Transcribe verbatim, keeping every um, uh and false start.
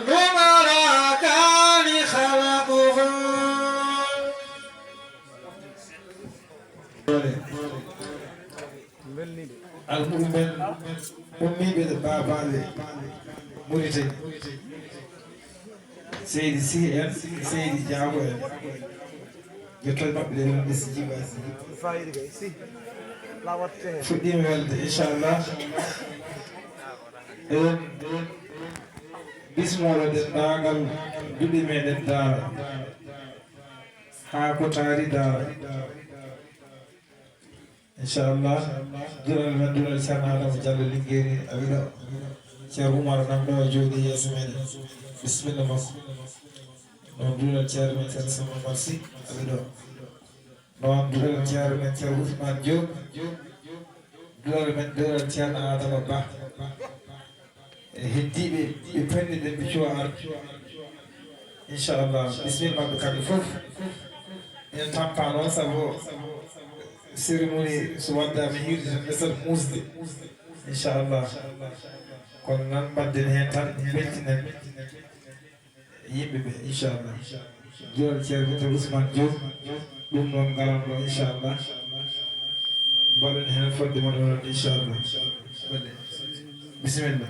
الأمراء كان خلقهم. Almuɓe men ummiiɓe ɗo Baabaale Muritani, Seydi Sih en, Seydi Jaago en, yettoode maɓɓe ɗe wonde si jibaasi. Fuɗɗiima welde, inchallah. Eɗen bismoro denndaangal duɗe meɗen Daara, haa ko taari Daara. Inchallah, duɗal men, duɗal Ceerno Adama Diallo Lingeeri, awi ɗo. Ceerno Umar nan ɗo jooɗi yeeso meɗen. Bisimilla makko. Ɗon duɗal Ceerno men Ceerno Samba Marsi, awi ɗo. Ɗon duɗal Ceerno men Ceerno Ousmane Diop. Duɗal men, duɗal Ceerno Adama Ba. E heddiiɓe ɓe penni ɗen ɓe cuwa arde. Inchallah, bisimilla maɓɓe kamɓe fof. En tampa noon, sabu cérémonie so waɗdaama hiirde tan ɓesat muusde. Inchallah. Kono noon mbaɗden heen tan, mbeltinen yimɓe ɓe, inchallah. Duɗal Ceerno Ousmane Diop, ɗum noon ngaran ɗo, inchallah. Mbaɗen heen fodde mon onon, inchallah. Bisimilla.